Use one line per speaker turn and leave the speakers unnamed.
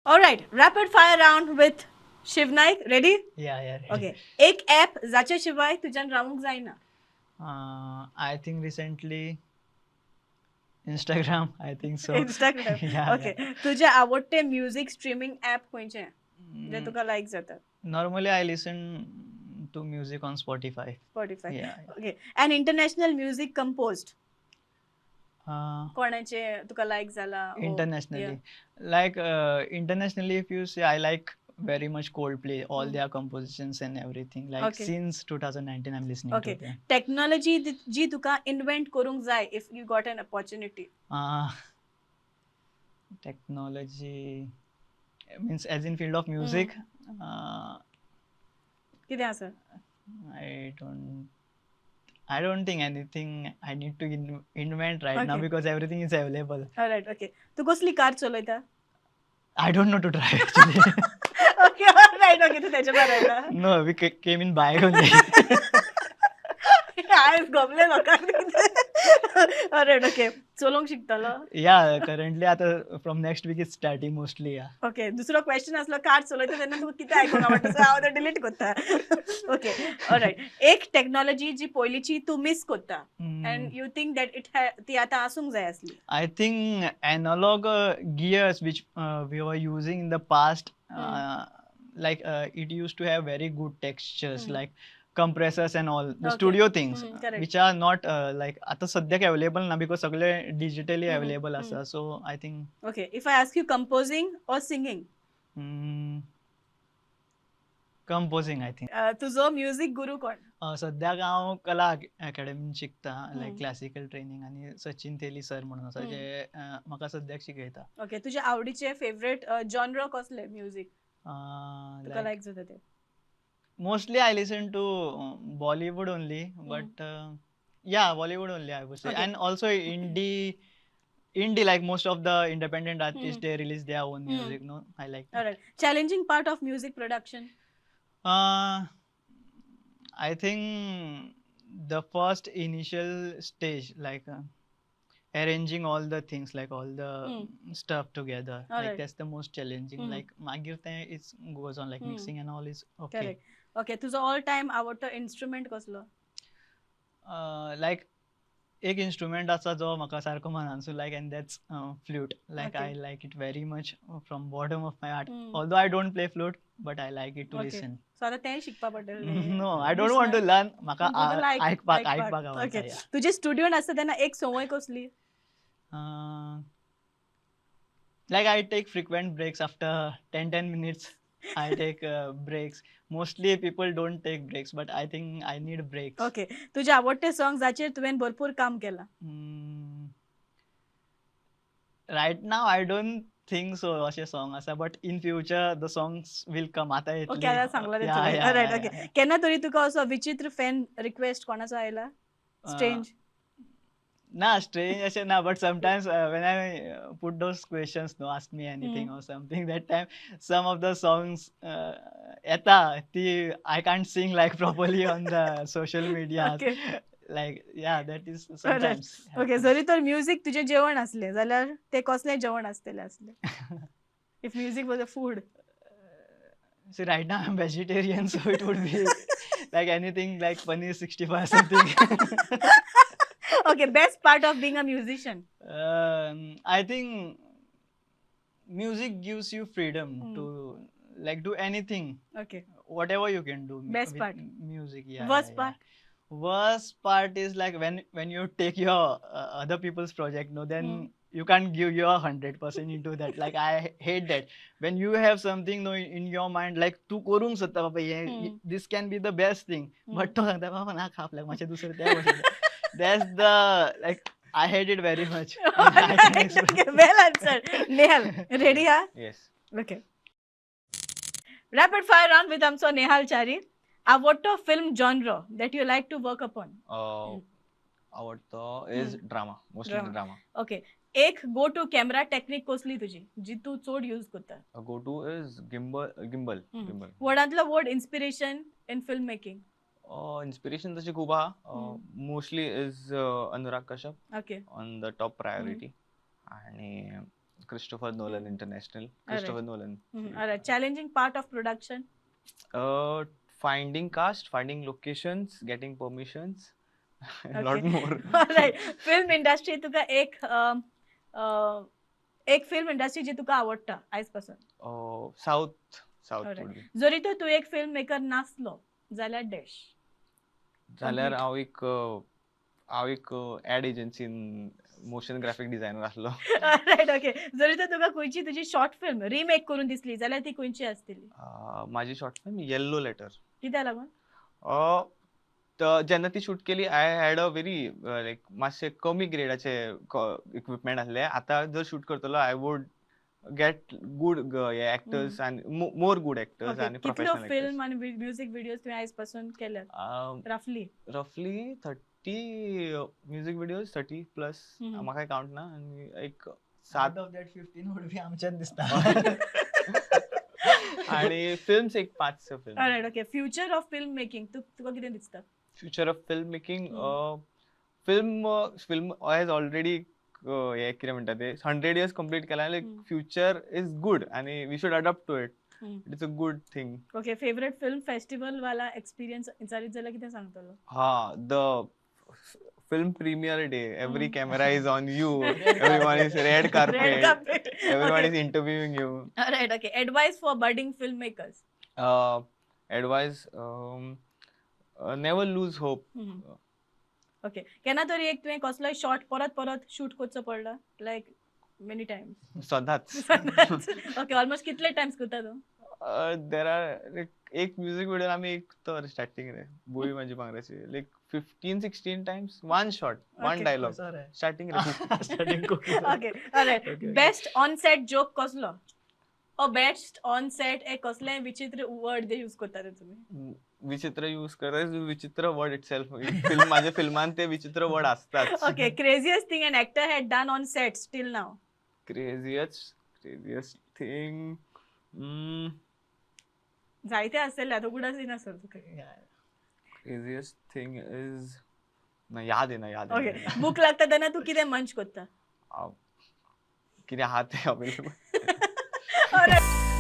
Alright, rapid fire round with Shiv Naik. Ready?
Yeah. Ready.
Okay. एक app जाच्या शिवाय तुज्यान रावूंक जायना.
I think recently Instagram, I think so.
Instagram.
Yeah.
Okay. तुझे आवडते म्युझिक स्ट्रीमिंग ॲप खंयचे जे तुका लायक जाता?
Normally, I listen to music on Spotify.
Spotify.
Yeah.
Okay. And international music composed कोणाचे तुका लायक जाला?
Internationally, like internationally, if you say, I like very much Coldplay, all their compositions and everything. Like since 2019, I'm listening to them.
Technology जी तुका invent करूंक जाय if you got an opportunity?
Technology means as in field of music.
कितें आसा?
I don't think anything I need to invent right now because everything is available.
Right, okay. तूं कसली car चलयता?
I don't know to drive, actually.
Okay, right, okay. तूं तेच्या बरोबर.
No, we came in bike only.
आयज गमले लोकांक. Right, okay. चलोवंक शिकतलो?
Yeah, currently आता from next week it's starting mostly, yeah.
Okay, दुसरो क्वेश्चन आसलो कार चलयता तेन्ना तुका कितें आयकूंक आवडटा, सो हांव आतां डिलीट करता. Okay, right. एक टेक्नॉलॉजी जी पयलींची तूं मिस करता and you think that it ती आतां आसूंक जाय आसली?
I think analog gears which we were using in the past, like it used to have very good textures, like compressors and all the studio things,
correct.
Which are not like आता सध्याक available ना because सगळे digitally available आसा. So I think
Okay, if I ask you, composing or singing?
Composing, I think.
तुजो music गुरु कोण?
सद्याक हांव कला अकॅडमीन शिकता, लायक क्लासिकल ट्रेनिंग, आनी सचिन तेली सर म्हणून आसा जे म्हाका सद्याक शिकयता.
ओके, तुजे आवडीचे फेवरेट जॉनर कसले म्युझिक तुका लायक जाता ते?
Mostly I listen to Bollywood only, but yeah, Bollywood only, I would say. And also indie, like most of the independent artists, they release their own music, no? I like that.
Alright. Challenging part of music production?
I think the first initial stage, like arranging all the things, like all the stuff together, like that's the most challenging. Like मागीर तें it goes on, like mixing and all is okay.
Correct. Okay, तुझो all time आवडतो instrument कसलो?
लायक एक instrument आसा जो म्हाका सारको मनानसून like, and that's flute. Like I like it very much from bottom of my heart. Although I don't play flute, but I like it to listen.
So आतां तें शिकपा पडटलें.
No, I don't want to learn. म्हाका
तुका
आयकपाक
आयकपाक.
आयकपाक आवडटा. Yeah.
तुजे स्टुडियोन आसता तेन्ना एक संवय कसली?
Like I take frequent breaks. After 10 minutes I take breaks. Mostly people don't take breaks, but I think I need breaks.
Okay, तुजे आवडटे सॉंग जाचेर तुवें भरपूर काम केलां?
Right now I don't think so अशें song आसा, but in future the songs will come. आता
ओके,
येतली.
आतां सांगला
Yeah,
तुवें.
Yeah,
right,
yeah,
okay. केन्ना तरी तुका असो विचित्र फॅन रिक्वेस्ट कोणाचो आयला, स्ट्रेंज?
ना, strange अशें ना, but sometimes when I put those questions, no, ask me anything or something, that time some of the songs येता ती I can't sing like properly on the social media. Like, yeah, that is sometimes
okay.
Happens.
जरी तर music तुजें जेवण आसलें जाल्यार तें कसलें जेवण आसतलें आसलें, if music was a food?
See, right now I'm vegetarian, so it would be like anything like paneer 65 something.
Okay, best part of being a musician?
I think music gives you freedom to like do anything, whatever you can do
Best
with
part.
Music. Yeah.
Worst part?
Worst part is like when you take your other people's project, no, then you can't give your 100% into that. Like, I hate that. When you have something, no, in your mind, like तू करूंक सोदता बाबा हे, this can be the best thing, but तो सांगता बाबा ना खापल्याक मातशें दुसरें त्या भशेन. That's the, like, I hate it very much. And I can explain.
Okay, well answered. Nehal, ready हा?
Yes.
Okay. Rapid fire round with आमचो नेहाल च्यारी. आवडतो film genre that you like to work upon?
आवडतो is drama, mostly.
Drama.
Drama.
Okay. एक go to camera technique कसली तुजी जी तूं चड यूज करता?
Go to is gimbal, gimbal. Gimbal.
व्हडांतलो व्हड inspiration in film making?
Inspiration तशी खूप आहा. Mostly is Anurag Kashyap on the top priority आणि Christopher Nolan International, Christopher Nolan.
Alright, challenging part of production?
Finding cast, finding locations, getting permissions, lot more.
Right, film industry तुका एक एक film industry जी तुका आवडटा आयज पासून?
South.
जरी तर तूं एक फिल्म मेकर नासलो जाल्यार डॅश?
जाल्यार हांव एक एड एजन्सीन मोशन ग्राफीक डिझायनर आसलो.
Right, okay. जरी तर तुका खंयची तुजी शॉर्ट फिल्म रिमेक करून दिसली जाल्यार ती खंयची आसतली?
माझी शॉर्ट फिल्म येल्लो लेटर.
कित्याक लागून?
जेन्ना ती शूट केली, I had a very like मातशे कमी ग्रेडाचे इक्विपमेंट आसले. आतां जर शूट करतलो, I would get good actors आनी मोर गुड एक्टर्स आनी
कितल्यो
प्रोफेशनल.
फिल्म आनी म्युजीक व्हिडियोज तुवें आयज पासून केल्यात रफली?
Roughly 30 music videos, 30 plus. म्हाका काउंट ना आनी एक सात.
Out of that 15 would be आमच्यात दिसता.
आणि फिल्म्स एक पांच स film.
Right, okay. Future of film making तुका कितें दिसता?
Future of film making, film has already हे कितें म्हणटा ते 100 इयर्स कंप्लीट केला. लायक फ्युचर is good आनी we should adapt to it. It's a good thing.
Okay, favourite film festival वाला एक्सपिरियन्स विचारीत जाल्यार कितें सांगतलो?
हा, the film premiere day, every camera is on you, everyone is red carpet,
red carpet.
Everyone is interviewing you.
Right, okay. Advice for budding film makers?
Advice, never lose hope.
Okay, केन्ना तरी एक तुवें कसलोय shot परत परत shoot करचो पडला, लायक many Times?
सदांच.
ओके, ऑलमोस्ट कितले टायम्स करता तूं?
There are एक म्युझिक व्हिडिओ आमी एक तर स्टार्टिंग रे बोळी माझी भांगराची, like 15-16 times, one shot, one dialogue. Starting रे.
Starting.
Okay, alright. Best on set joke कसलो? ओ बेस्ट ऑन सेट एक कसलें विचित्र वर्ड जे यूज करता ते तुमी?
विचित्र यूज करता, विचित्र वर्ड it self. Film, माझ्या फिल्मान ते विचित्र वर्ड असतात.
Okay, craziest thing an actor had done on set till now?
Craziest thing.
जायते आसतले, आतां उगडास येना सर तुका.
क्रेजिएस्ट थिंग is ना, याद येना, याद
ओके
येना.
भूक लागता तेन्ना तूं कितें मंच करता?
कितें आहा तें अवेलेबल.
Alright.